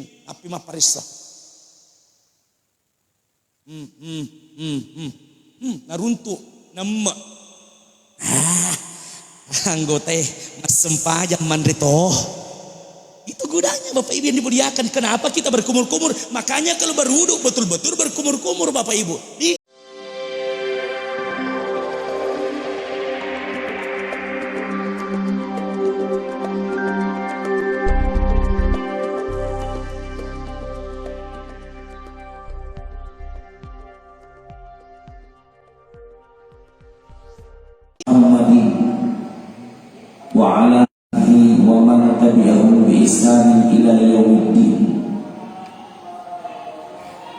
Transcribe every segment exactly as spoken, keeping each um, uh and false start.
Tapi mapparessa. Hmm, hmm, hmm, hmm. Hmm, naruntu, nemme. Ah, anggotae massempajang manre to. Itu gunanya, Bapak Ibu yang dimuliakan. Kenapa kita berkumur-kumur? Makanya kalau berwudu betul-betul berkumur-kumur, Bapak Ibu. Di محمد وعلى آله ومن تبعهم بإحسان إلى يوم الدين.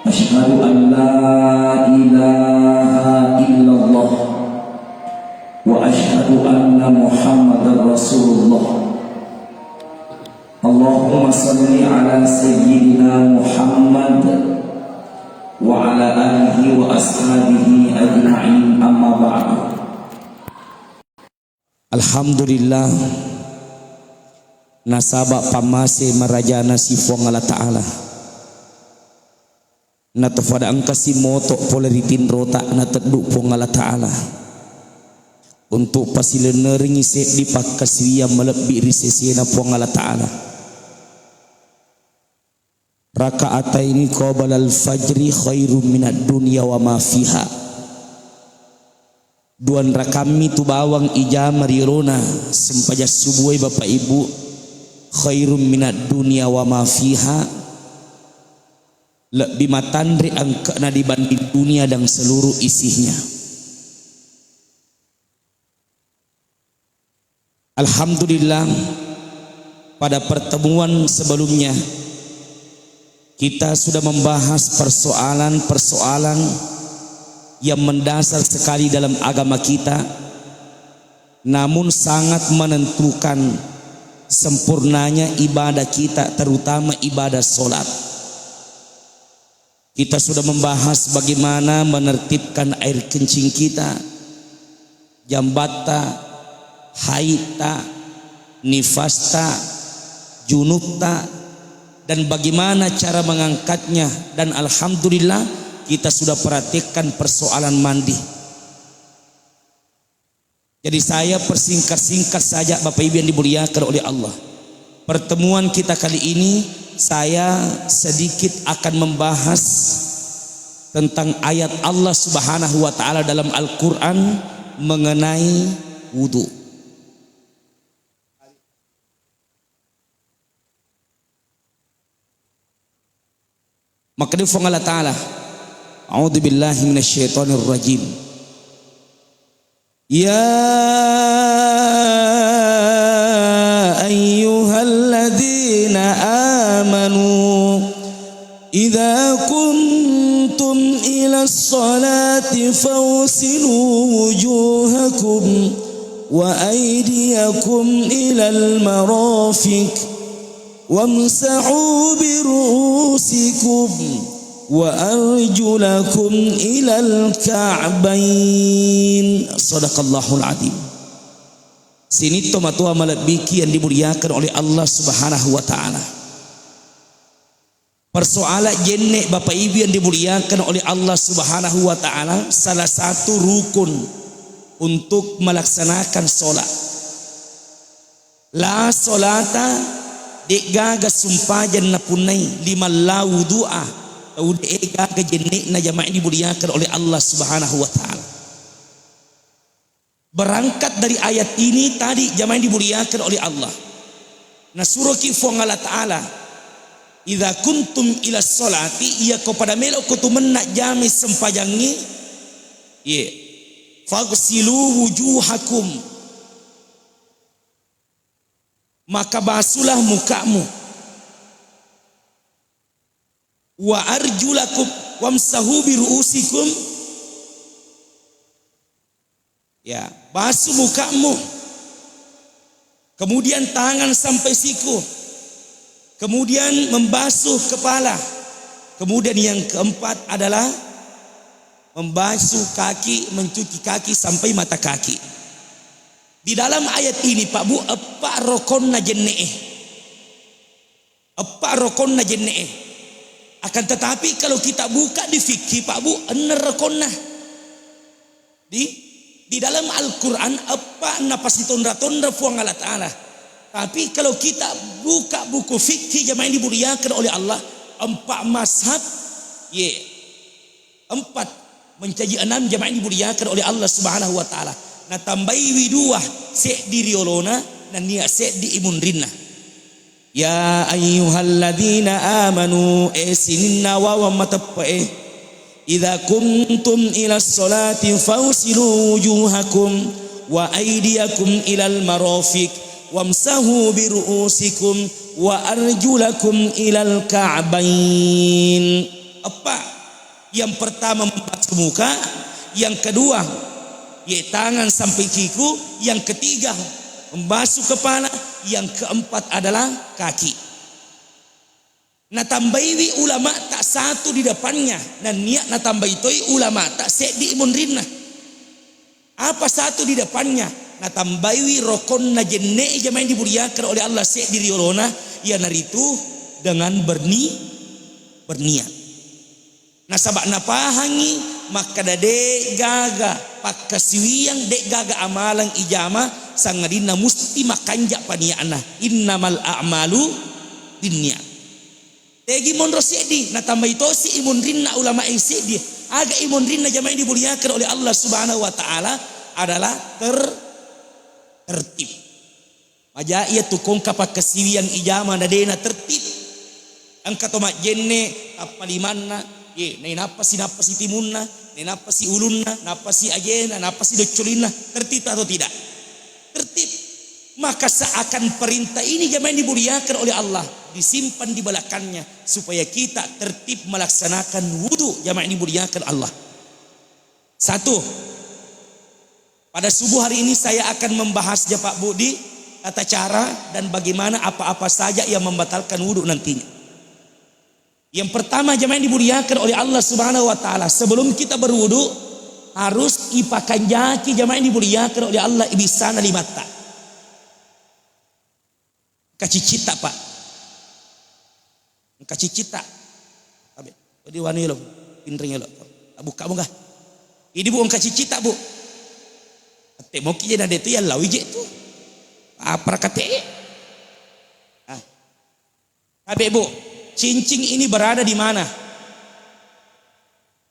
أشهد أن لا إله إلا الله وأشهد أن محمدا رسول الله. اللهم صل على سيدنا محمد وعلى آله وأصحابه أجمعين، أما بعد. Alhamdulillah, nasaba pammase marajana si Puang Allah Ta'ala. Natofada engkasi moto pole ri tinrota nateddu Puang Allah Ta'ala untuk pasilennerengngi seddi pakkasiwiang malebbi ri sesena Puang Allah Ta'ala. Raka'ataini qobalal fajri khairum minad dunya wa ma fiha. Duanrakammi tu bawang ijama ri olona sempajang subuhe, Bapak Ibu, khairum minad dunya wa ma fiha, lebbi matanre engkana dibanding dunia dan seluruh isinya. Alhamdulillah, pada pertemuan sebelumnya kita sudah membahas persoalan-persoalan yang mendasar sekali dalam agama kita, namun sangat menentukan sempurnanya ibadah kita, terutama ibadah sholat. Kita sudah membahas bagaimana menertibkan air kencing kita, jambatta, haidta, nifasta, junubta, dan bagaimana cara mengangkatnya. Dan alhamdulillah, kita sudah praktikkan persoalan mandi. Jadi, saya persingkat-singkat saja, Bapak Ibu yang dimuliakan oleh Allah. Pertemuan kita kali ini, saya sedikit akan membahas tentang ayat Allah Subhanahu wa Ta'ala dalam Al-Quran mengenai wudhu. Makkeda Puang Allah Ta'ala, A'udzu billahi minasyaitonir rajim. Ya ayyuhalladzina amanu, idza qumtum ilas salati faghsilu wujuhakum wa aydiyakum ilal marafiq. Wamsahu biru'usikum wa arjulakum ilal ka'bain. Sadaqallahul adzim. Sininna tomatoa malebbiki yang dimuliakan oleh Allah Subhanahu wa Ta'ala. Persoalan jenne, Bapak Ibu yang dimuliakan oleh Allah Subhanahu wa Ta'ala, salah satu rukun untuk melaksanakan sholat. La sholata, de'gaga sumpajang napunnai liman la wudu'a, tau de'gaga jenne'na, jamaah dimuliakan oleh Allah Subhanahu wa Ta'ala. Berangkat dari ayat ini tadi, jamaah dimuliakan oleh Allah, nasuroki Puang Allah Ta'ala, idza qumtum ila sholati, iyako pada meloko tu menna jamai sempajangngi, ye, faghsilu wujuhakum, maka basuhlah mukamu. Wa arjulakum wamsahu bi ru'usikum. Ya, basuh mukamu. Kemudian tangan sampai siku. Kemudian membasuh kepala. Kemudian yang keempat adalah membasuh kaki, mencuci kaki sampai mata kaki. Di dalam ayat ini, Pak Bu, eppa rokonna jenne'e. Eppa rokonna jenne'e. Akan tetapi, kalau kita buka di fikih, Pak Bu, enneng rokonna. Di, di dalam Al-Quran, eppa napasitonra-tonra Puang Allah Ta'ala. Tapi kalau kita buka buku fikih, jamaah yang dimuliakan oleh Allah, empat mazhab, ye, empat mencaji enam, jamaah yang dimuliakan oleh Allah Subhanahu wa Ta'ala. Natambaiwi dua, seddi riolona, nennia seddi imunrinna. Ya ayyuhalladzina amanu, e sininna wawang mateppe'e, idza qumtum ila sholati fawsilu wujuhakum wa aydiyakum ilal marafiq wamsahu bi ru'usikum wa arjulakum ilal ka'bain. Eppa. Yang pertama membasuh muka, yang kedua, ye, tangan sampai siku, yang ketiga membasuh kepala, yang keempat adalah kaki. Natambaiwi ulama tak satu di depannya, dan niat natambai toi ulama tak seddi imunrinna. Apa satu di depannya? Natambaiwi rokonna jenne'e, jamaah yang dimuliakan oleh Allah, seddi riolona, iyanaritu dengan berni-, berniat. Nasaba napahangi makkeda de'gaga pakkasiwiang, de'gaga amalang ijama sangadinna musti makanja pania'na. Innamal a'malu binniyat. Tegi monro seddi, natambai tosi imunrinna ulamae seddi. Aga imunrinna, jamaah yang dimuliakan oleh Allah Subhanahu wa Ta'ala, adalah ter-, tertib. Maja iya tu kongka pakkasiwiang ijama na de'na tertib. Engka to majjenne tappa limanna, ye, nainappa si, nappa si timunna, nainappa si ulunna, nappa si ajena, nappa si doccolinna, tertib atau tidak? Tertib. Maka seakan perintah ini, jamaah yang dimuliakan oleh Allah, disimpan di belakangnya supaya kita tertib melaksanakan wudu, jamaah yang dimuliakan Allah. Satu, pada subuh hari ini saya akan membahas, Pak Bu, di tata cara dan bagaimana apa-apa saja yang membatalkan wudu nantinya. Yang pertama, jamaah yang dimuliakan oleh Allah Subhanahu wa Ta'ala, sebelum kita berwudu, harus ipakanjaki, jamaah yang dimuliakan oleh Allah, ibissana limatta. Engka ciccitta, Pak. Engka ciccitta. Tabe, wedi wanu elo, pinring elo. Abukka muga. Idi, Bu, engka ciccitta, Bu. Ette moki je na detu yallawi je tu. Apa rakate? Ah. Tabe, Bu, cincin ini berada di mana?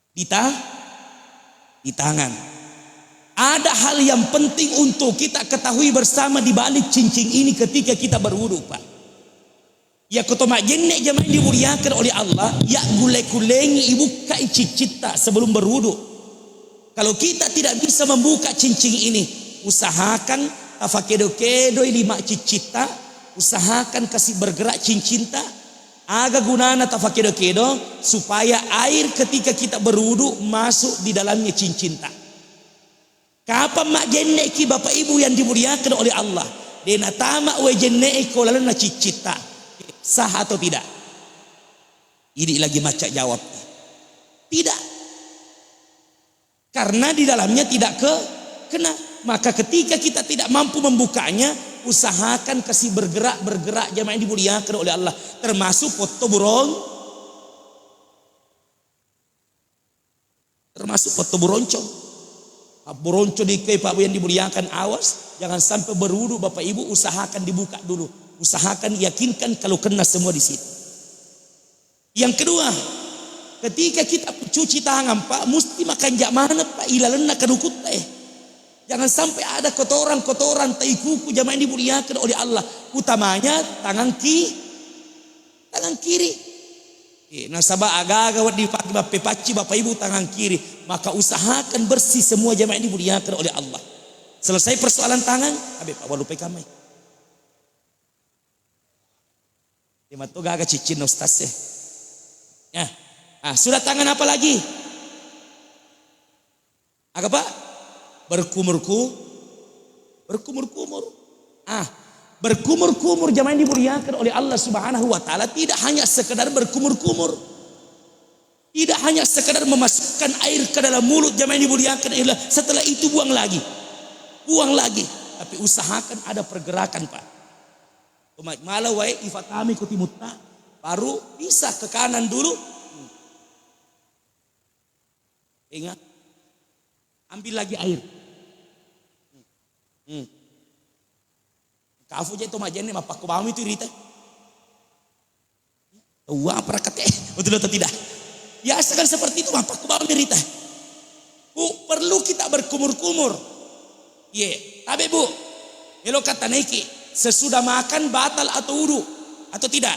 Di ta-, di tangan. Ada hal yang penting untuk kita ketahui bersama di balik cincin ini ketika kita berwudu, Pak. Iya ko to majjenne, jamaah yang dimuliakan oleh Allah, ya gule-kulengi ibukkai ciccitta sebelum berwudu. Kalau kita tidak bisa membuka cincin ini, usahakan tafakedo-kedoi lima ciccitta, usahakan kasih bergerak cincinta. Aga gunana tafakedo-kedo? Supaya air ketika kita berwudu masuk di dalamnya cincinta. Kapang majjenneki, Bapak Ibu yang dimuliakan oleh Allah, de natama wae jenne'e ko lalenna ciccitta, sah atau tidak? Idi lagi macca jawab. Tidak. Karena di dalamnya tidak ke-, kena. Maka ketika kita tidak mampu membukanya, usahakan kasih bergerak-bergerak, jamaah yang dimuliakan oleh Allah, termasuk potto burong-, termasuk potto buroncong. Buroncong di kai, Pak Bu, yang dimuliakan, awas, jangan sampai berwudu, Bapak Ibu, usahakan dibuka dulu. Usahakan, yakinkan kalau kena semua di situ. Yang kedua, ketika kita cuci tangan, Pak, musti makanja maneng, Pak, ilalenna kadukutta, eh. Jangan sampai ada kotoran-kotoran tai kuku, jamaah yang dimuliakan oleh Allah, utamanya tangan ki-, tangan kiri. Eh, nasaba aga-aga wedding pake mappepacci, Bapak Ibu, tangan kiri, maka usahakan bersih semua, jamaah yang dimuliakan oleh Allah. Selesai persoalan tangan, abe, Pak, walu pekamai. Dia matu gaga ciccin Ustaz, eh. Ya. Ah, sudah tangan apa lagi? Aga, Pak? Berkumur-ku-, berkumur-kumur. Ah, berkumur-kumur, jamaah yang dimuliakan oleh Allah Subhanahu wa Ta'ala, tidak hanya sekedar berkumur-kumur. Tidak hanya sekedar memasukkan air ke dalam mulut, jamaah yang dimuliakan Allah, setelah itu buang lagi. Buang lagi. Tapi usahakan ada pergerakan, Pak. Toma-, mala wae ifatami ko timutta, Baru bisa ke kanan dulu. Ingat, ambil lagi air. Hmm. Kafu je to majenne mappakko bawang itu irita. Wah, perakate. Betul atau tidak? Biasa kan seperti itu, mappakko bawang irita. Bu, perlu kita berkumur-kumur. Iya, tapi Bu, melo kata naiki, sesudah makan batal atau wudu atau tidak?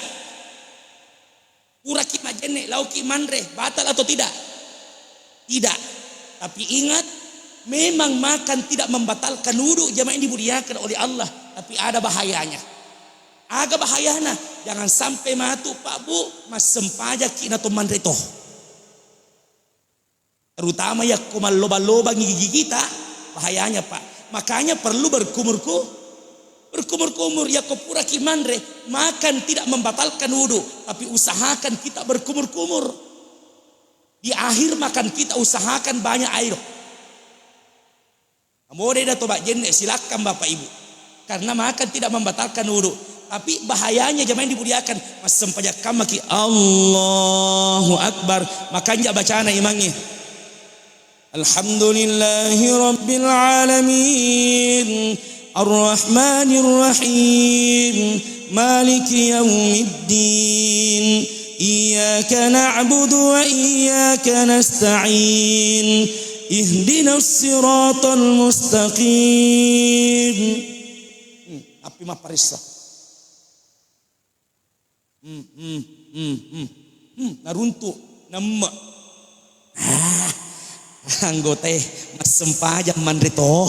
Puraki majenne, laoki manre, batal atau tidak? Tidak. Tapi ingat, memang makan tidak membatalkan wudu, jamaah yang dimuliakan oleh Allah. Tapi ada bahayanya. Aga bahayana? Jangan sampai matu, Pak, Bu, massempajaki na to manre to. Terutama yakko malloba-lobangi gigi kita, bahayanya, Pak. Makanya perlu berkumur-ku-, berkumur-kumur. Yakko puraki manre, makan tidak membatalkan wudu, tapi usahakan kita berkumur-kumur. Di akhir makan kita usahakan banyak air. Amode da to majenne, silakan Bapak Ibu. Karena makan tidak membatalkan wudu. Tapi bahayanya, jamaah yang dimuliakan, massempajang kammaki, Allahu Akbar, makanja bacana imangnge. Alhamdulillahi rabbil alamin, arrahmanir rahim, maliki yaumiddin, iyyaka na'budu wa iyyaka nasta'in, ihdinas siratal mustaqim. Hmm, tapi mapparessa. Hmm, hmm, hmm, hmm. Hmm, naruntu, nemme. Ah, anggotae massempajang manre to.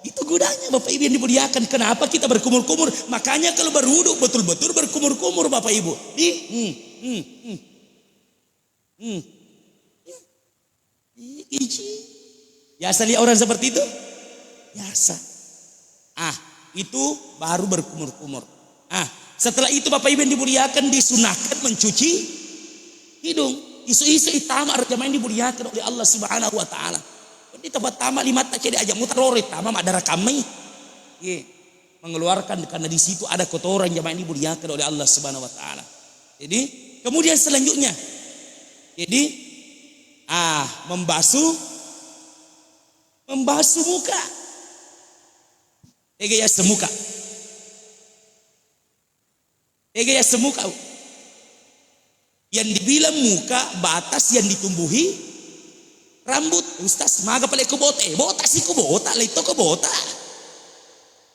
Itu gunanya, Bapak Ibu yang dimuliakan. Kenapa kita berkumur-kumur? Makanya kalau berwudu betul-betul berkumur-kumur, Bapak Ibu. Ih, hmm, hmm, hmm. Hmm. Ya. Ih, iji. Biasa lihat orang seperti itu? Biasa. Ah, itu baru berkumur-kumur. Ah, setelah itu, Bapak Ibu yang dimuliakan, disunahkan mencuci hidung. Isu-isu itama, jamaah yang dimuliakan oleh Allah Subhanahu wa Ta'ala. Di tempat tama lima tak cedek aja mutarore tama madara kamai. Ye. Mengeluarkan, karena di situ ada kotoran, jamaah yang dimuliakan oleh Allah Subhanahu wa Ta'ala. Jadi, kemudian selanjutnya, jadi, ah, membasuh, membasuh muka. Tega ya semuka. Tega ya semuka. Yang dibilang muka, batas yang ditumbuhi rambut. Ustaz, maga pale ko botak? Eh, botak sih ko botak, letto ko botak.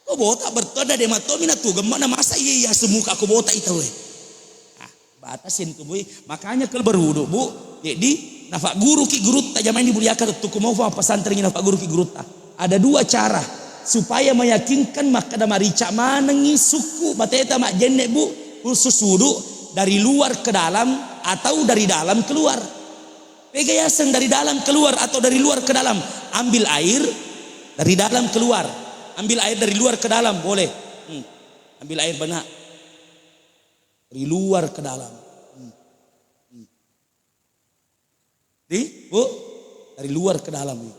Ko botak bertanda de matomi na tu gemma na masa iya iya semuka ko botak itu, eh. Ah, batas yang ditumbuhi. Makanya kalau berwudu, Bu, jadi nafa guru ki gurutta, jamaah yang dimuliakan, tu kumofa pesantren nafa guru ki gurutta. Ada dua cara supaya meyakinkan makkeda marica manengi sukku bateta majjenne, Bu, khusus wudu dari luar ke dalam atau dari dalam keluar. Pega yaseng dari dalam keluar atau dari luar ke dalam? Ambil air dari dalam keluar. Ambil air dari luar ke dalam, boleh. Hmm. Ambil air benak. Dari luar ke dalam. Hmm. Hmm. Di, Bu? Dari luar ke dalam, Bu.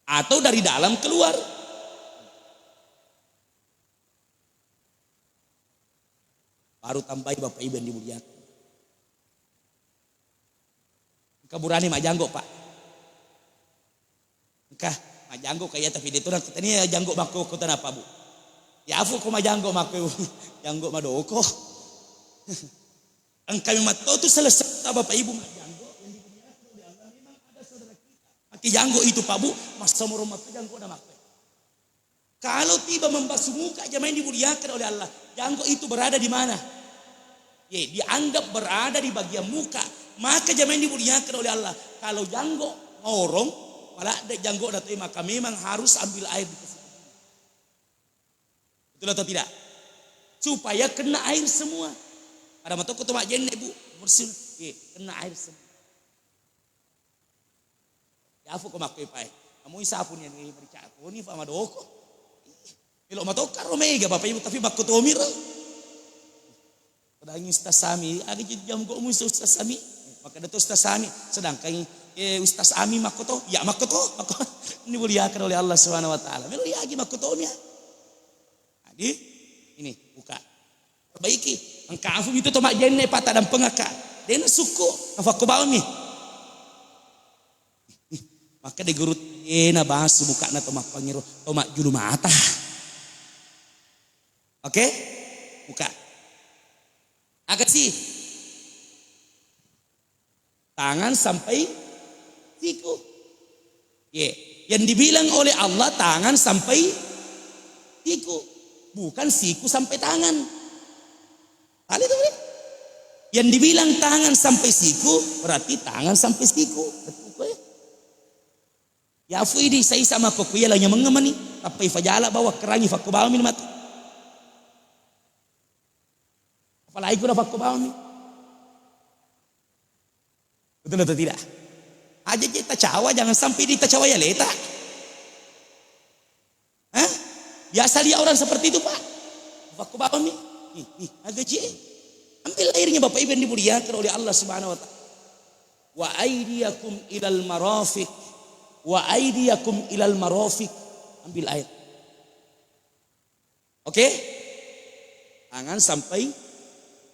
Atau dari dalam keluar. Baru tambahi, Bapak Ibu yang dimuliakan. Engka burane majanggo, Pak. Engka majanggo kaya, tapi de tu nakutani janggo makko kota napa, Bu? Ya afu ko majanggo makko, janggo madoko. Engka memang to tu selesai, Bapak Ibu, majanggo yang dimuliakan oleh Allah, memang ada saudara kita pakai janggo itu, Pak, Bu, massamoro makko janggo na makko. Kalau tiba membasuh muka, jamaah yang dimuliakan oleh Allah, janggo itu berada di mana? Ye, dianggap berada di bagian muka. Maka jamaah yang dimuliakan oleh Allah, kalau janggo ngorong, maladde janggo na toi, maka memang harus ambil air di situ. Betul atau tidak? Supaya kena air semua. Pada matoko to majjenne, Bu, bersih. Ye, kena air semua. Yafu ko makko ipae. Amui sapu ni anu marica toni fa madoko. Ih, melo matokka ro mega Bapak Ibu, tapi makko tomi ro. Pedangi Ustaz Sami, aga jadi jam kok musuh Ustaz Sami. Maka dato Ustaz Sami, sedangkan, eh, Ustaz Ami makko to, ya makko to, makko. Ini dimuliakan oleh Allah Subhanahu wa Ta'ala. Melo yagi makko tomi ya. Nah, Jadi, ini, buka. Perbaiki. Engka afu itu to majjenne, Pak, tadampengakka. Dena sukku, nafakko bawammi. Maka de guru, dena basu mukana to mappangiro, to majjulu mata. Oke? Buka. Aga si? Tangan sampai siku. Ye, yang dibilang oleh Allah tangan sampai siku, bukan siku sampai tangan. Tali tu, Bro? Yang dibilang tangan sampai siku, berarti tangan sampai siku. Betul ko, ya? Ya, fu idi saisa mako kuya la nyameng mani, tappa ifajala bawa kerangi fakko bawami matu. Apalagi kuna fakko bawami. Betul atau tidak? Aja je tacawa, jangan sampai ditacawa ya leta. Hah? Biasa lihat orang seperti itu, Pak. Fakko bawami. Nih, nih, aga je. Ambil airnya, Bapak Ibu yang dimuliakan oleh Allah Subhanahu wa Ta'ala. Wa aidiyakum ilal marafiq. Wa aidiyakum ilal marafiq. Ambil air. Oke? Tangan sampai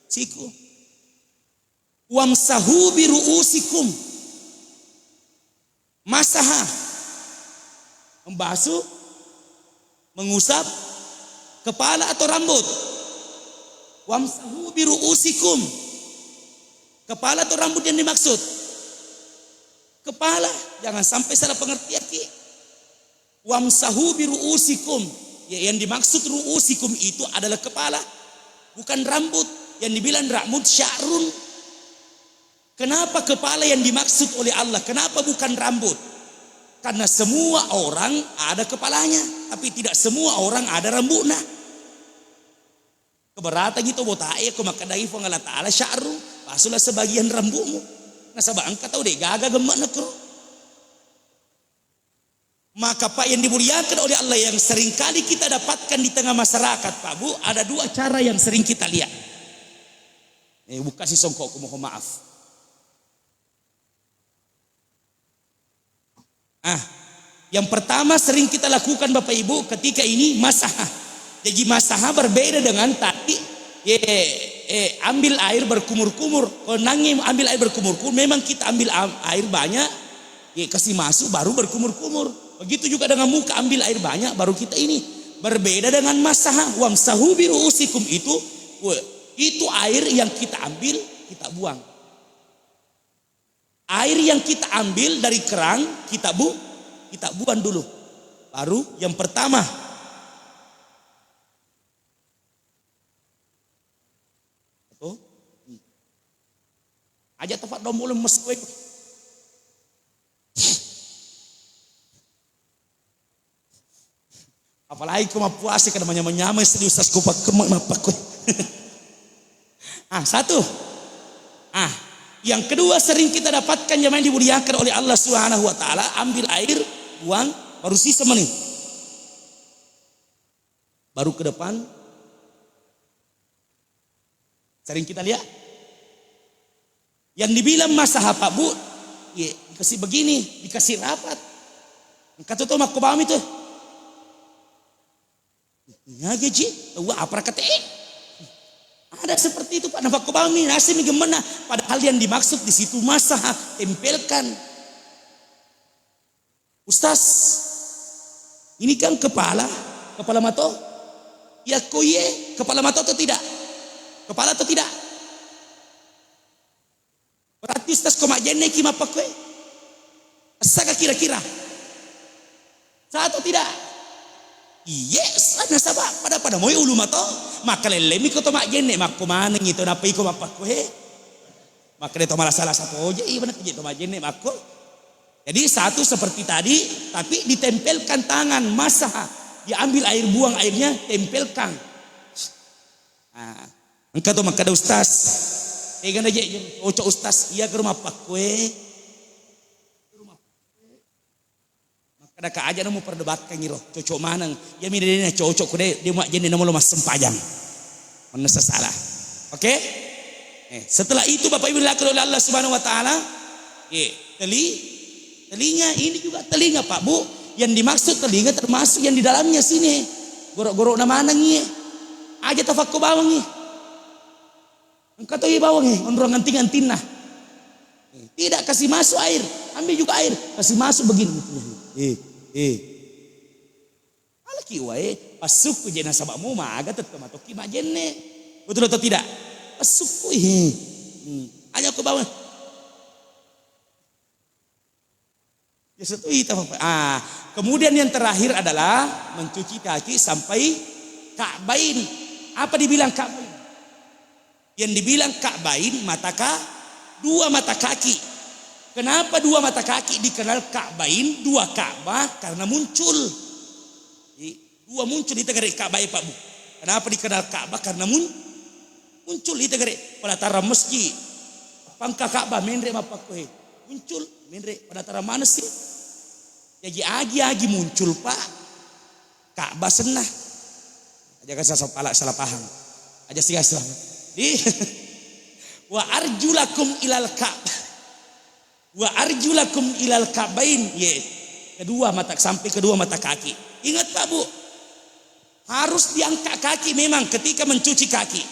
siku. Wamsahu bi ru'usikum. Masaha. Membasuh, mengusap kepala atau rambut. Wamsahu bi ru'usikum. Kepala atau rambut yang dimaksud? Kepala, jangan sampai salah pengertian ki. Wamsahu bi ru'usikum. Ya, yang dimaksud ru'usikum itu adalah kepala, bukan rambut. Yang dibilang rambut sya'run. Kenapa kepala yang dimaksud oleh Allah? Kenapa bukan rambut? Karena semua orang ada kepalanya, tapi tidak semua orang ada rambutna. Keberatan itu botae ko makkedai Puang Allah Ta'ala sya'ru, pasulah sebagian rambutmu. Nasaba engka tau de gaga gemme'na kro. Maka, Pak, yang dimuliakan oleh Allah, yang seringkali kita dapatkan di tengah masyarakat, Pak Bu, ada dua cara yang sering kita lihat. Eh, buka si songkokku, mohon maaf. Ah, yang pertama sering kita lakukan, Bapak Ibu, ketika ini masaha. Jadi masaha berbeda dengan tadi, ye, eh, ambil air berkumur-kumur. Kalau nangi ambil air berkumur-kumur, memang kita ambil am-, air banyak, ye, kasih masuk, baru berkumur-kumur. Begitu juga dengan muka, ambil air banyak, baru kita ini. Berbeda dengan masaha, wamsahu bi ru'usikum itu, we, itu air yang kita ambil, kita buang. Air yang kita ambil dari kerang, kita bu-, kita buang dulu. Baru yang pertama. Tuh. Aja tepat dong mulut mes kue. Apalagi ko mappuasa kada manyameng-nyameng sedih, Ustaz, ko pakkemme nappa koe. Ah, satu. Ah, yang kedua sering kita dapatkan jamaah yang dimuliakan oleh Allah Subhanahu wa Ta'ala, ambil air, buang, baru sisa meni. Baru ke depan, sering kita lihat. Yang dibilang masaha, Pak Bu, ye, dikasih begini, dikasih rapat. Engka tu, tu makkobami tu. Ngageji, tahu apa kata eh? Ada seperti itu, Pak. Nafakobami, nasi mi gemena. Padahal yang dimaksud di situ masaha, tempelkan. Ustaz, ini kan kepala, kepala mato. Ya ko iye, kepala mato atau tidak? Kepala atau tidak? Berarti Ustaz ko majjenne ki mappakkue? Essaga kira-kira? Sah atau tidak? Iye, sah nasaba pada-pada moi ulu mato. Makkalellemi ko to majjenne, makko manengi to nappa iko mappakkue. Makkeda to malasa-lasa toje, iya benar, to majjenne makko. Jadi satu seperti tadi, tapi ditempelkan tangan, masaha, diambil air, buang airnya, tempelkan. Nah, engka to makkeda, Ustaz, tega na je cocok, Ustaz, iya ke rumah pakkue. Makkeda ka aja namu perdebatkan iro, cocok maneng. Iya mi dena cocok ku de, de majjenne namu lo massempajang. Mennessa salah. Oke? Eh, setelah itu Bapak Ibu dilakukan oleh Allah Subhanahu wa Ta'ala, eh, teli-, telinga, ini juga telinga, Pak Bu. Yang dimaksud telinga termasuk yang di dalamnya sini. Goro-goro'na manengngi, aja tafakko bawangngi. Engka toi bawangngi, onrong anting-antinna. Tidak kasih masuk air, ambil juga air, kasih masuk begini. Eh, eh. Alaki wae, passukku je nasaba mu maga tette matokki majenne. Betul atau tidak? Passukku, eh. Hmm. Aja ko bawang. Biasa tu ita, Bapak. Ah, kemudian yang terakhir adalah mencuci kaki sampai ka'bain. Apa dibilang ka'bain? Yang dibilang ka'bain, mata ka-, dua mata kaki. Kenapa dua mata kaki dikenal ka'bain, dua Ka'bah? Karena muncul. Jadi, dua muncul ita gare Ka'bah, Pak Bu. Kenapa dikenal Ka'bah? Karena mun-, muncul ita gare pelataran masjid. Pangka Ka'bah menre mappakkoe. Muncul menre pelataran mana sih? Jaji agi-agi muncul, Pak. Ka'bah senna. Aja ka salah, salah paham. Aja sih salah. Di wa arjulakum ilal Ka'bah. Wa arjulakum ilal ka'bain. Ye. Kedua mata, sampai kedua mata kaki. Ingat, Pak Bu, harus diangkat kaki memang ketika mencuci kaki.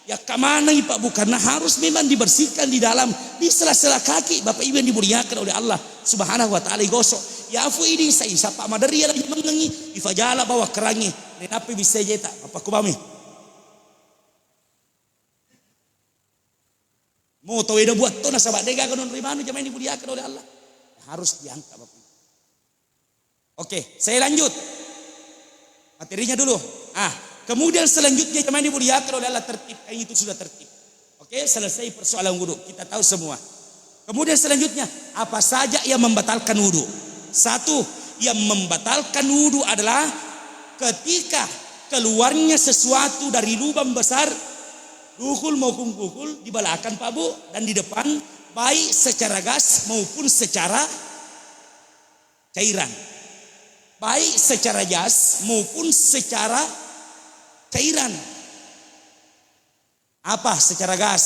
Ya, kamanai, Pak Bu, karena harus memang dibersihkan di dalam, di sela-sela kaki, Bapak Ibu yang dimuliakan oleh Allah Subhanahu wa Ta'ala, digosok. Ya, afu ini saya sapa madari ya lagi mengengi, ifajala bawa kerangi. Nenapi bisa jeta, apa ku bami? Mau tau eda buat to nasaba dega konon rimanu jamaah yang dimuliakan oleh Allah. Harus diangkat, Bapak Ibu. Oke, saya lanjut. Materinya dulu. Ah, kemudian selanjutnya, jemaah yang dimuliakan oleh Allah, tertib. Eh, itu sudah tertib. Oke, selesai persoalan wudhu. Kita tahu semua. Kemudian selanjutnya, apa saja yang membatalkan wudhu? Satu, yang membatalkan wudhu adalah ketika keluarnya sesuatu dari lubang besar, dukhul maupun dukhul, di belakang, Pak Bu, dan di depan, baik secara gas maupun secara cairan. Baik secara jas maupun secara cairan. Apa secara gas?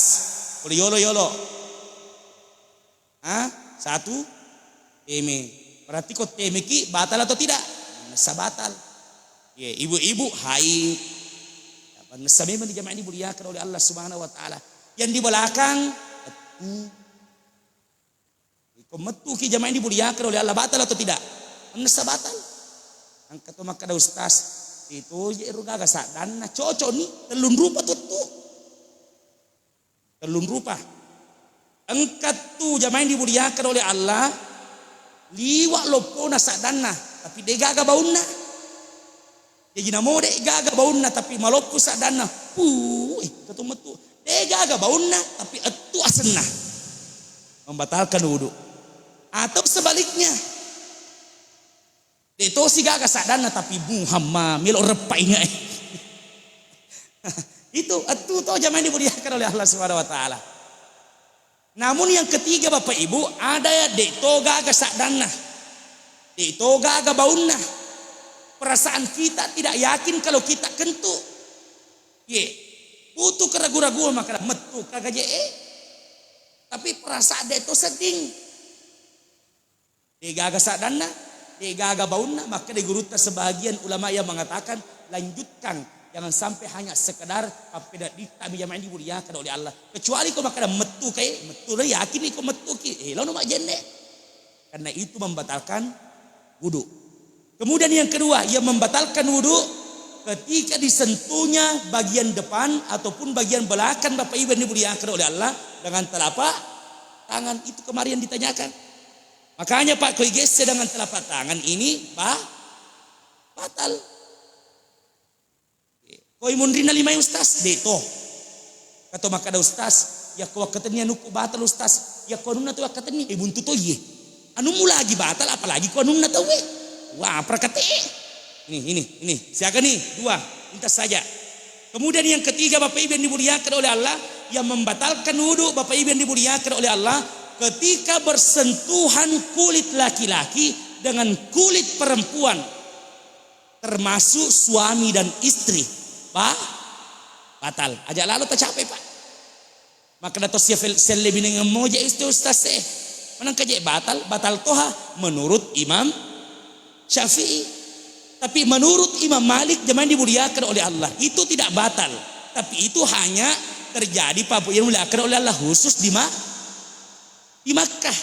Boleh yolo-yolo. Hah? Satu, teme. Berarti ko teme ki batal atau tidak? Nessa batal. Ya, ibu-ibu haid. Nessa memang di jamaah ini dimuliakan oleh Allah Subhanahu wa Ta'ala. Yang di belakang, betul. Iko mettuki jamaah yang dimuliakan oleh Allah, batal atau tidak? Mennessa batal. Engka to makkeda ustaz, itu je ero gaga saddanna, cocok ni, tellung rupa tuttu. Tellung rupa. Engka tu jamaah yang dimuliakan oleh Allah, liwa loppona saddanna, tapi de gaga baunna. Jaji namo de gaga baunna tapi maloppo saddanna. Puih, ketu metu. De gaga baunna tapi ettu asenna. Membatalkan wudhu. Atau sebaliknya. De tosi gaga saddanna tapi Muhammad melo reppa inge. Itu ettu to jamaah yang dimuliakan oleh Allah Subhanahu wa Ta'ala. Namun yang ketiga, Bapak Ibu, ada ya de to gaga saddanna, de to gaga baunna. Perasaan kita tidak yakin kalau kita kentu. Ye, butuh keragu-raguan, maka mettu ka gaje e. Tapi perasaan de to sedding. De gaga saddanna, de gaga baunna, maka de gurutta sebagian ulama yang mengatakan, lanjutkan, jangan sampai hanya sekedar pappedadditami jamaah yang dimuliakan oleh Allah. Kecuali ko makkeda mettu kai, mettu lo yakin ko mettu ki, eh, lo no majenne. Karena itu membatalkan wudhu. Kemudian yang kedua, yang membatalkan wudhu ketika disentuhnya bagian depan ataupun bagian belakang Bapak Ibu yang dimuliakan oleh Allah dengan telapak tangan. Itu kemarin ditanyakan. Makanya, Pak, koi gesse dengan telapak tangan ini, ba-, batal. Koi munrinna limai ustaz, de to. Kato makkeda ustaz, yakko wakkatenni anukku batal ustaz, yakko anunna to wakkatenni, eh, buntu to iye. Anummu lagi batal, apalagi ko anunna tauwe. Wah, prakate. Ini, ini, ini. Siaga nih? Dua. Lintas saja. Kemudian yang ketiga, Bapak Ibu yang dimuliakan oleh Allah, yang membatalkan wudhu, Bapak Ibu yang dimuliakan oleh Allah, ketika bersentuhan kulit laki-laki dengan kulit perempuan, termasuk suami dan istri, ba-, batal. Aja lalo tacapai, Pak. Makkeda to sia fel-, selle binengeng moje itu ustaz e. Manengka je batal, batal toha menurut Imam Syafi'i. Tapi menurut Imam Malik, jamaah yang dimuliakan oleh Allah, itu tidak batal. Tapi itu hanya terjadi, Pak Bu, yang dimuliakan oleh Allah, khusus di Ma-, di Makkah.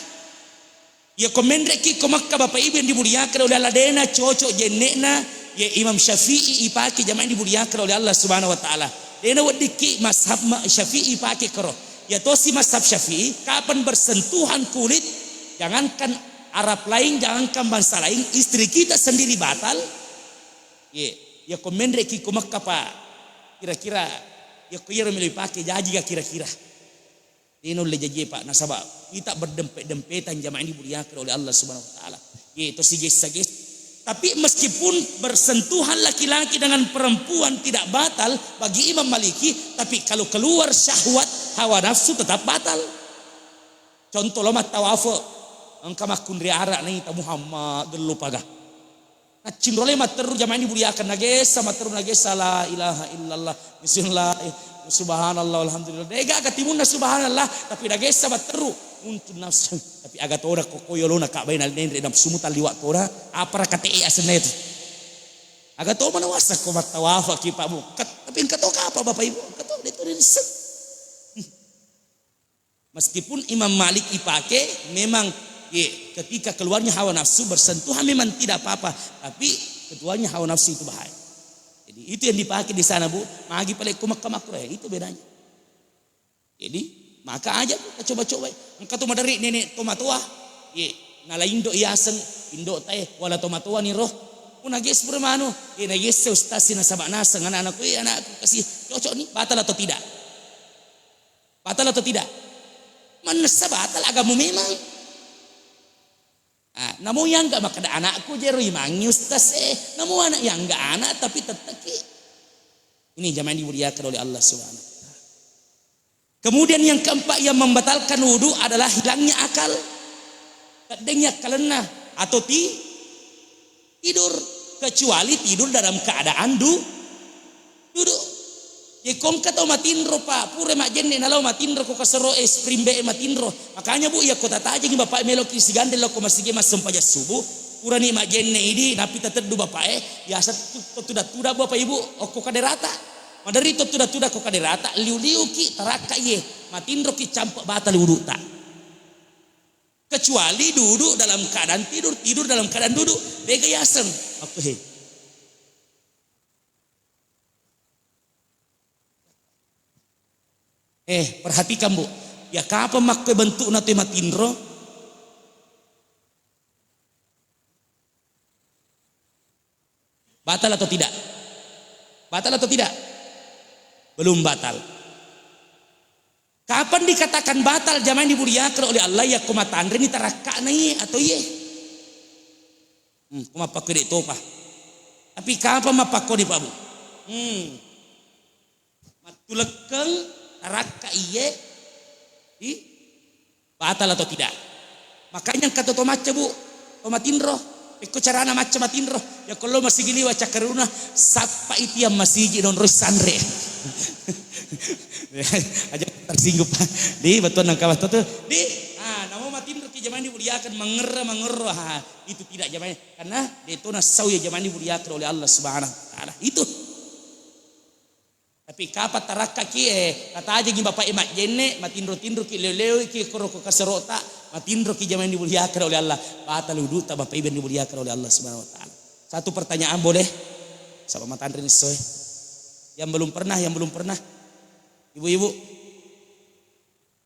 Iya, ko menre'ki ko Makkah, Bapak Ibu yang dimuliakan oleh Allah, de'na cocok jenne'na, ya, Imam Syafi'i ipake, jamaah yang dimuliakan oleh Allah Subhanahu wa Ta'ala. De'na weddikki mazhab ma-, Syafi'i ipake koro. Ya tosi mazhab Syafi'i, kapan bersentuhan kulit, jangankan Arab lain, jangankan bangsa lain, istri kita sendiri batal. Ye, ya ko menre'ki ko Makkah, Pak. Kira-kira, ya ko iyaro melo ipake, jaji ga kira-kira? De'na ulle jajie, Pak, nasaba kita berdempet-dempetan, jamaah yang dimuliakan oleh Allah Subhanahu wa Ta'ala. Ye, tosi gessa-gessa. Tapi meskipun bersentuhan laki-laki dengan perempuan tidak batal bagi Imam Maliki, tapi kalau keluar syahwat, hawa nafsu, tetap batal. Contoh, lo mattawafo, engka makkunrai ara' naita Muhammad, gello paga. Naccinrolai matteru, jamaah yang dimuliakan, nagessa matteru, nagessa la ilaha illallah, bismillah, eh, subhanallah, alhamdulillah. De'gaga timunna subhanallah, tapi nagessa matteru. Untung nafsu. Tapi aga tona ko, ko yolona Ka'bah na nenre nafsumu talliwa tona, apa rakate asenna itu? Aga to mana wasa ko mattawafaki, Pak Bu. Kat-, tapi engka to kapa, Bapak Ibu? Engka to, de' to rinse. Meskipun Imam Malik ipake, memang, ye, ketika keluarnya hawa nafsu bersentuhan memang tidak apa-apa, tapi keluarnya hawa nafsu itu bahaya. Jadi itu yang dipakai di sana, Bu. Magi pale ko Makkah makruh, ya, itu bedanya. Jadi maka aja kita coba-coba. Engka tu maderri nenek tomatoa, ye, nala indo yaseng, indo tae, wala tomatoa ni roh. Puna ges pura manu, ye, nagesse ustaz sina sabak naseng anak-anakku, ye, anakku kasih cocok ni, batal atau tidak? Batal atau tidak? Mannessa batal agama memang. Ah, namo yang enggak makkeda anakku jero imangi ustaz, eh, namo anak yang enggak anak tapi tetteki. Ini jamaah yang dimuliakan oleh Allah Subhanahu wa Ta'ala. Kemudian yang keempat yang membatalkan wudu adalah hilangnya akal. Teddeng akkalenna atau ti-, tidur, kecuali tidur dalam keadaan du-, duduk. Ye ko engka tau matinro, Pak, pura majjenne nalao matinro ko kasero es krim be matinro. Makanya, Bu, iya ko tatajengi Bapak meloki sigandeng lao ko masigi massempajang subuh, purani majjenne idi, nappi tateddu Bapak e, biasa tu-, tudang-tudang Bapak Ibu okko kaderata. Maderri to tudang-tudang ko kaderata, liu-liuki, tarakka iye, matinroki campe batal wuduta. Kecuali duduk dalam keadaan tidur, tidur dalam keadaan duduk, dega yaseng. Aku he. Eh, perhatikan, Bu. Ya, kapang makko bentukna tu matinro? Batal atau tidak? Batal atau tidak? Belum batal. Kapan dikatakan batal, jamaah yang dimuliakan oleh Allah? Ya, ko matanreni tarakkana iye atau iye? Hmm, ko mappakkoi de topa. Tapi kapang mappakkoni, Pak Bu? Hmm. Mattulekkeng, tarakka iye, di batal atau tidak? Makanya engka to, to macca, Bu, to matinro. Pekko carana macca matinro? Ya, ko lo masigi liwa cakkaruna, sappa itiang masigi nonroi sanre. Aja tersinggung, Pak. Di, betul nang kawas to tuh. Di, ah, namo matinro ki jamaah yang dimuliakan, mangerra, mangerro, ha, itu tidak jamaah. Karena de to nasau ya jamaah yang dimuliakan oleh Allah Subhanahu wa Ta'ala. Itu. Tapi kapang tarakkaki, eh, tatajengi Bapak e majjenne, matinro-tinroki, leo-leoki, koro ko kaserota, matinroki jamaah yang dimuliakan oleh Allah. Batal wuduta Bapak Ibu yang dimuliakan oleh Allah Subhanahu wa Ta'ala. Satu pertanyaan boleh? Saba matanre ni essoe. Yang belum pernah, yang belum pernah. Ibu-ibu.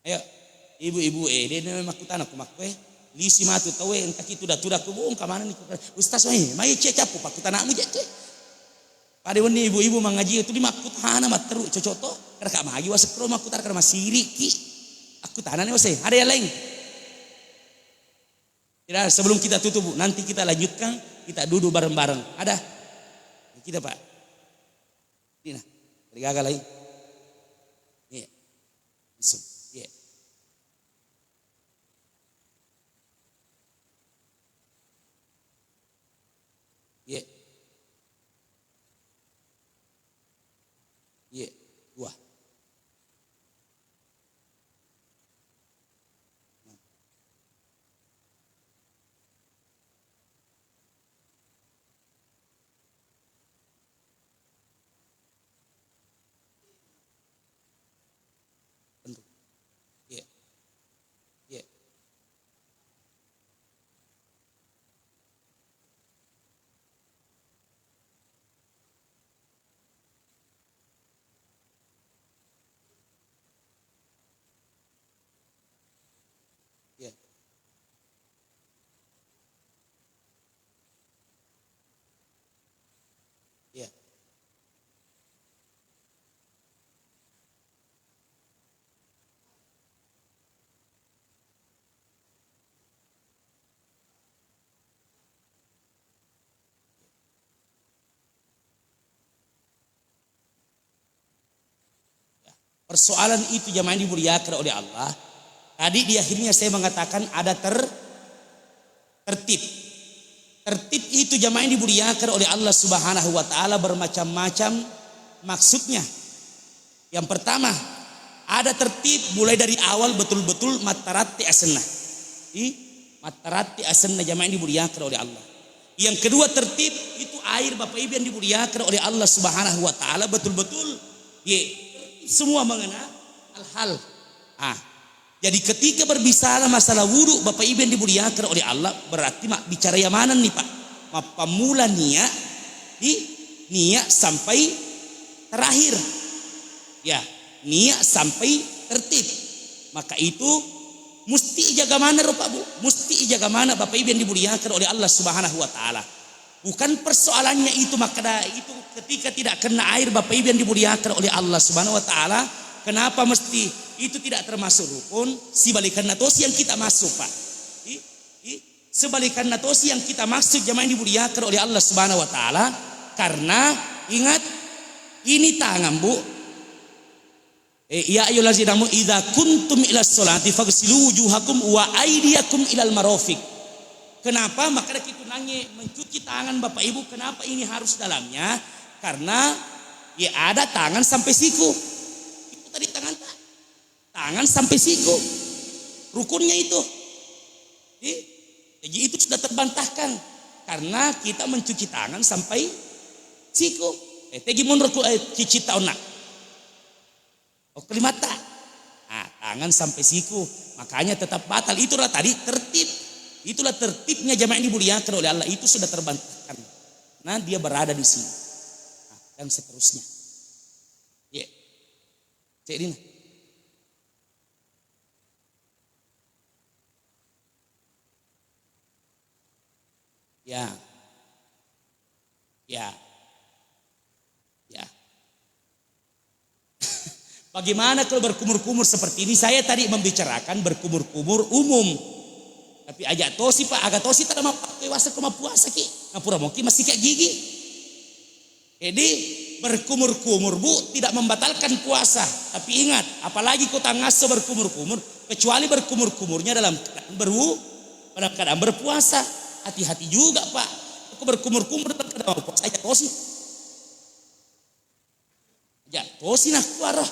Ayo, ibu-ibu, eh, de na makkutana ko makko, eh. Lisi matu tau, eh, engkaki tuda-tuda ko, bu, engka manenni ko, Ustaz, eh, mai cia cappu pakkutanamu je, eh. Pada wenni ibu-ibu mangaji tu di makkutana matteru cocok to, kada ka magi wasekkro makkutana kada masiriki. Aku tanah ni wase, ada yang lain? Tidak, sebelum kita tutup, Bu, nanti kita lanjutkan, kita duduk bareng-bareng. Ada? Kita, Pak. Dina, rigaga lai. Iya. Langsung. Iya. Iya. Iya. Dua. Persoalan itu jamaah yang dimuliakan oleh Allah. Tadi di akhirnya saya mengatakan ada ter-, tertib. Tertib itu jamaah yang dimuliakan oleh Allah Subhanahu wa Ta'ala bermacam-macam maksudnya. Yang pertama, ada tertib mulai dari awal betul-betul mattaratti asenna. Di mattaratti asenna jamaah yang dimuliakan oleh Allah. Yang kedua, tertib itu air Bapak Ibu yang dimuliakan oleh Allah Subhanahu wa Ta'ala betul-betul, ye, semua mengenal hal-hal. Ah, jadi ketika berbicara masalah wudu, Bapak Ibu yang dimuliakan oleh Allah, berarti mak bicara yang mana nih, Pak? Mappammula niat di niat sampai terakhir. Ya, niat sampai tertib. Maka itu musti ijaga mana ro, Pak, Bu? Musti ijaga mana, Bapak Ibu yang dimuliakan oleh Allah Subhanahu wa Ta'ala. Bukan persoalannya itu, maka itu ketika tidak kena air, Bapak Ibu yang dimuliakan oleh Allah Subhanahu wa Ta'ala, kenapa mesti itu tidak termasuk rukun? Sibalikanna tosi yang kita masuk, Pak. I, i, sebalikanna tosi yang kita maksud, jamaah yang dimuliakan oleh Allah Subhanahu wa Ta'ala. Karena ingat, ini tangan, Bu. Eh, ya ayyuhallazina amanu idza kuntum ila sholati faghsilu wujuhakum wa aidiyakum ilal marafiq. Kenapa? Maka kita nange mencuci tangan, Bapak Ibu. Kenapa ini harus dalamnya? Karena ya ada tangan sampai siku. Itu tadi tangan, tak? Tangan sampai siku. Rukunnya itu. Jadi, jadi itu sudah terbantahkan. Karena kita mencuci tangan sampai siku. Eh, tegi mundur ku, eh, cici tauna. Oh, kalimatta. Ah, tangan sampai siku. Makanya tetap batal. Itulah tadi tertib. Itulah tertibnya jamaah yang dimuliakan oleh Allah. Itu sudah terbantahkan. Nah, dia berada di sini. Nah, dan seterusnya. Iya. Cek dina. Ya. Ya. Ya. Bagaimana kalau berkumur-kumur seperti ini? Saya tadi membicarakan berkumur-kumur umum. Tapi aja tosi, Pak, aga tosi tada mappakkoi waseng ko mappuasa ki. Napura moki masih kayak gigi. Jadi, berkumur-kumur, Bu, tidak membatalkan puasa. Tapi ingat, apalagi ko tangasso berkumur-kumur, kecuali berkumur-kumurnya dalam keadaan berwu-, dalam keadaan berpuasa. Hati-hati juga, Pak. Ko berkumur-kumur dalam keadaan berpuasa, aja tosi. Aja tosi nakkuaro.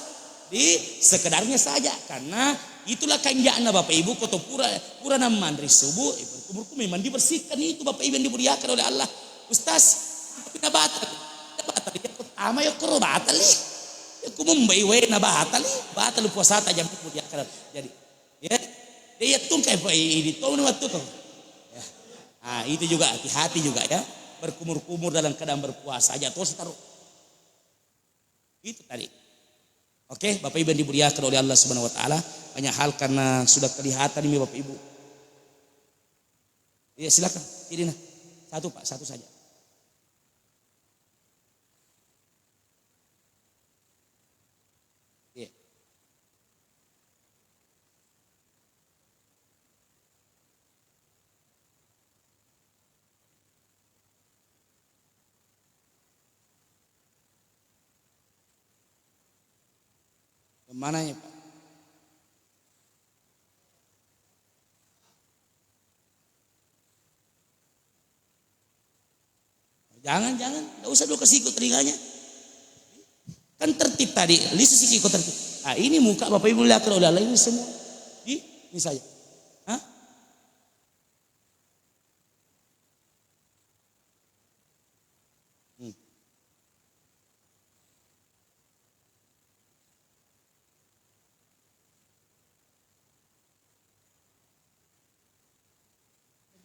Di sekedarnya saja, karena itulah kanja'na Bapak Ibu, ko to pura, pura namanre subuh, eh, berkumur-kumur memang dibersihkan itu, Bapak Ibu yang dimuliakan oleh Allah. Ustaz, tapi na batal. Na batal, ya, ko tama, ya, ko ro batal, eh. Ya, ko mumbai wae na batal, eh. Batal puasata, jam dimuliakan. Jadi, ya, dia ya tungkai, Pak, ini tahu waktu kau. Ya. Ah, itu juga hati-hati juga, ya. Berkumur-kumur dalam keadaan berpuasa, aja tosi taruh. Itu tadi. Oke, Bapak Ibu yang dimuliakan oleh Allah Subhanahu wa Ta'ala, banyak hal karena sudah kelihatan ini, Bapak Ibu. Iya, silakan. Ini nah. Satu, Pak, satu saja. Iya. Yang mana ya, Pak? Jangan, jangan. Nggak usah dulu kasih ikut telinganya. Kan tertib tadi, lisu siki ko tertib. Ah, ini muka Bapak Ibu lihat kalau udah ini semua. Di, ini saja. Hah? Hmm.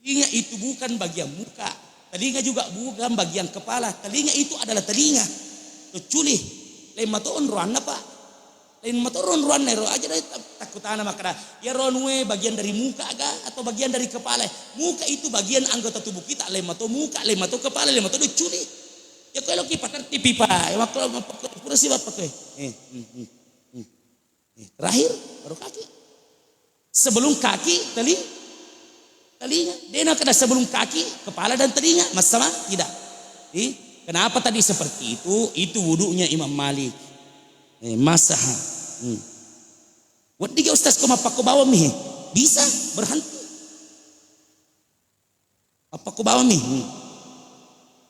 Telinga itu bukan bagian muka. Telinga juga bukan bagian kepala. Telinga itu adalah telinga. Tucculi. Lain mato onroanna, Pak. Lain mato onroanna ero aja deh tak-, takkutana makkada, iyaro anue bagian dari muka ga atau bagian dari kepala? Muka itu bagian anggota tubuh kita, lain mato muka, lain mato kepala, lain mato tucculi. Ya kalau kita tertib, Pak. Ya, waktu pura sih, Bapak, eh. Eh, hmm, hmm, hmm. Eh, terakhir baru kaki. Sebelum kaki, teli-, telinga. Dena kada sebelum kaki, kepala dan telinga. Masalah? Tidak. Eh, kenapa tadi seperti itu? Itu wudunya Imam Malik. Eh, masaha. Hmm. Wedding ga ustaz ko mappakko bawang mi. Bisa berhenti. Mappakko bawang mi. Hmm.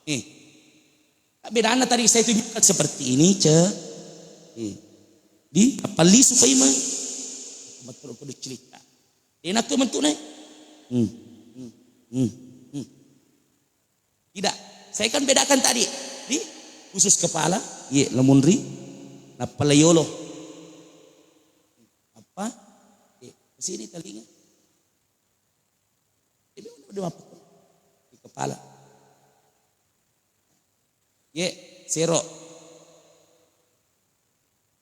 Eh. Bedana tadi saya tunjukkan seperti ini, ce. Eh. Di apa lisu paimeng. Betul kudu cerita. Enak tuh bentuknya. Hmm. Hmm. Hmm. Hmm. Tidak. Saya kan bedakan tadi. Di khusus kepala, iya, lamunri, nappa layolo. Apa? Iya, ke sini telinga. Jadi udah, udah apa? Di kepala. Iya, sero.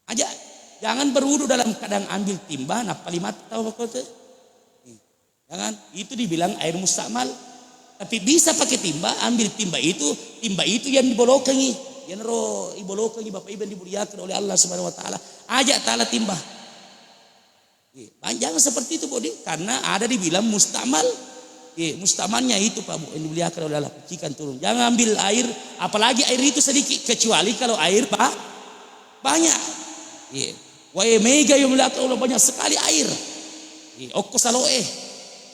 Aja, jangan berwudu dalam keadaan ambil timba, nappa lima tau kote. Jangan, itu dibilang air mustamal. Tapi bisa pakai timba, ambil timba itu, timba itu yang dibolokangi. Yang ro ibolokangi Bapak Ibu yang dimuliakan oleh Allah Subhanahu wa taala. Aja tala timba. Iya, jangan seperti itu, Bodi, karena ada dibilang mustamal. Iya, mustamalnya itu, Pak Bu, yang dimuliakan oleh Allah, percikan turun. Jangan ambil air, apalagi air itu sedikit, kecuali kalau air ba-, banyak. Iya. Wae mega yang dimuliakan Allah, banyak sekali air. Iya, okko saloe,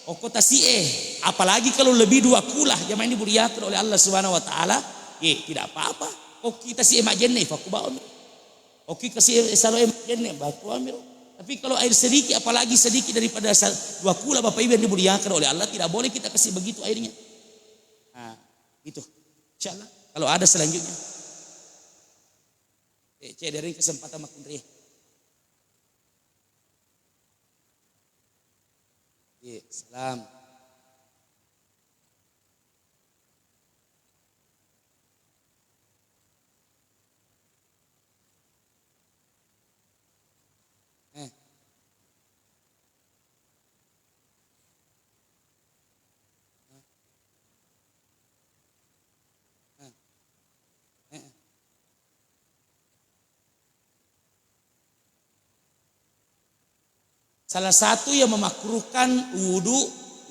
okko tasie, apalagi kalau lebih dua kulah, jamaah yang dimuliakan oleh Allah Subhanahu wa taala, iya, tidak apa-apa. Okko tasie majenne, fakku bawa. Oke, kasi saloe majenne, baku amiro. Tapi kalau air sedikit, apalagi sedikit daripada sa-, dua kula Bapak Ibu yang dimuliakan oleh Allah, tidak boleh kita kasih begitu airnya. Nah, itu. Insyaallah, kalau ada selanjutnya. Eh, cek dari kesempatan makunri. Iya, salam. Eh. Eh. Eh. Salah satu yang memakruhkan wudu,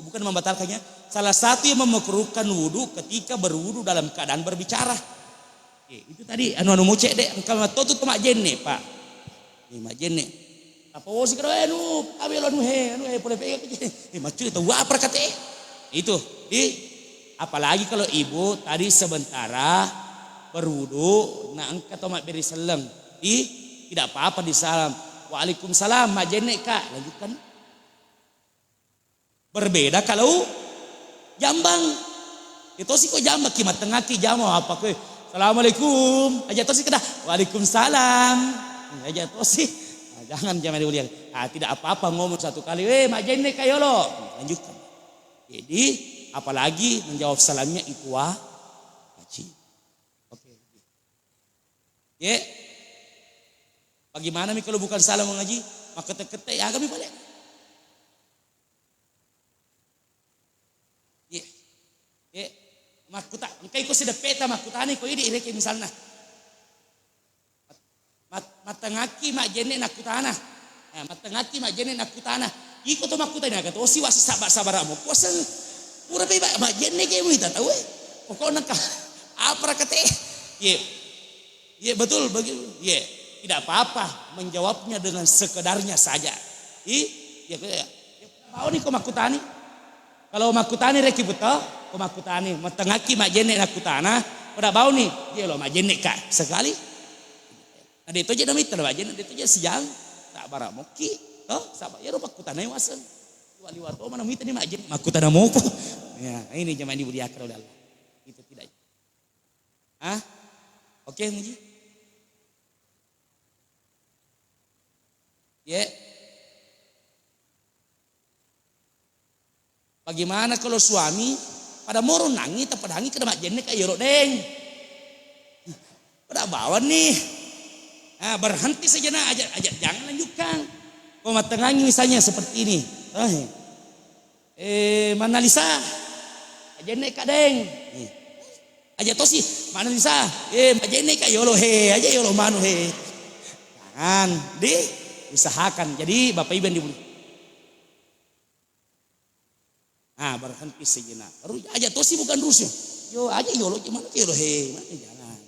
bukan membatalkannya, salah satu yang memakruhkan wudu ketika berwudu dalam keadaan berbicara. Eh, itu tadi anu-anu mocek dek, engka matotu to majenne, Pak. Eh, majenne. Apa wosi kada anu, abe lo anu he, anu he, pole pega. Eh, macuri tau apa kate? Itu. Di, apalagi kalau ibu tadi sementara berwudu, na engka to mabbere selleng. Di, tidak apa-apa disalam. Waalaikumsalam, majenne, Kak. Lanjutkan. Berbeda kalau jambang. Itosi ko jambang ki, matengaki jama apa ko. Assalamualaikum. Aja tosi kada. Waalaikumsalam. Aja tosi. Nah, jangan, jangan diulang. Ah, tidak apa-apa ngomong satu kali. "Weh, majenne kayolo." Lanjutkan. Jadi, apalagi menjawab salamnya itu wa-, wajib. Oke. Ye. Bagaimana mi kalau bukan salam mengaji? Maka kete-kete ya kami balik. Ye. Ye. Makkuta, engkai ko sideppeta makkutani ko idi reke misalna. Mat-, matengakki majjenne nakkutana. Nah, matengakki majjenne nakkutana. Iko to makkutani aga tosi wasi sabba-sabbara mo. Kuaseng pura pe ba-, majjenne ke muita tau e. Pokokna ka apa rakate. Ye. Ye, betul begitu. Ye, tidak apa-apa menjawabnya dengan sekedarnya saja. I, ya, ya. Bauni ko makkutani. Kalau makkutani rekki puto, ko makkutani, matengakki majjenne nakkutana, pada bauni, ye lo majjenne ka sekali. Na de toje namitta majjenne, de toje sijang, tak bara mokki, to, saba yero pakkutanai waseng. Liwa-liwa to mana mita ni majjenne, makkutana moko. Ya, ini jamaah dimuliakan oleh Allah. Itu tidak. Hah? Oke, Muji? Ye. Bagaimana kalau suami pada moro nangi, tapadangi kada majjenne ka yolo deng. Pada bawanni. Ah, berhenti sejenak aja, aja, jangan lanjutkan. Kau matengangi misalnya seperti ini. Eh. Eh, Manalisa, majjenne ka deng. Eh. Aja tosi, Manalisa, eh, majjenne ka yolo he, aja yolo manu he. Jangan, di usahakan. Jadi Bapak Ibu yang dimuliakan. Ah, berhenti sejenak. Ru-, aja tosi bukan rusuh. Yo, aja yolo, mana yolo he, mana jangan.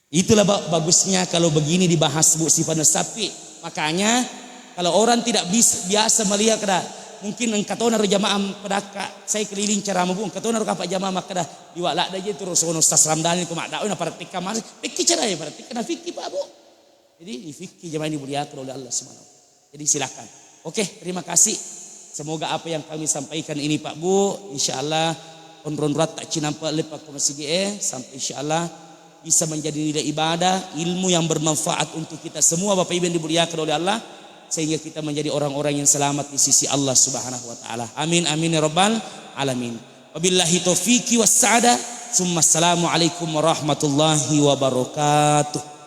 Itulah ba-, bagusnya kalau begini dibahas, Bu, sifatnya sapi. Makanya kalau orang tidak bis-, biasa melihat kada, mungkin engka tona ro jamaah pedakka, saya keliling ceramah, Bu, engka tona ro kapang jamaah makkada, "Liwa' ladde' je tu ro sono Ustaz Ramdhani ko maddakwah na parattikka masi, pekki cara ya parattikka na fikki, Pak, Bu." Jadi, ini fikki jamaah ini dimuliakan oleh Allah Subhanahu wa Ta'ala. Jadi, silakan. Oke, terima kasih. Semoga apa yang kami sampaikan ini, Pak, Bu, insya Allah onrong ratta cinampa lepak ke masigi, eh, sampai insya Allah bisa menjadi nilai ibadah, ilmu yang bermanfaat untuk kita semua, Bapak Ibu yang dimuliakan oleh Allah, sehingga kita menjadi orang-orang yang selamat di sisi Allah Subhanahu wa Ta'ala. Amin, amin, ya Rabbal Alamin. Wabillahi taufiqi wassa'adah. Summa assalamualaikum warahmatullahi wabarakatuh.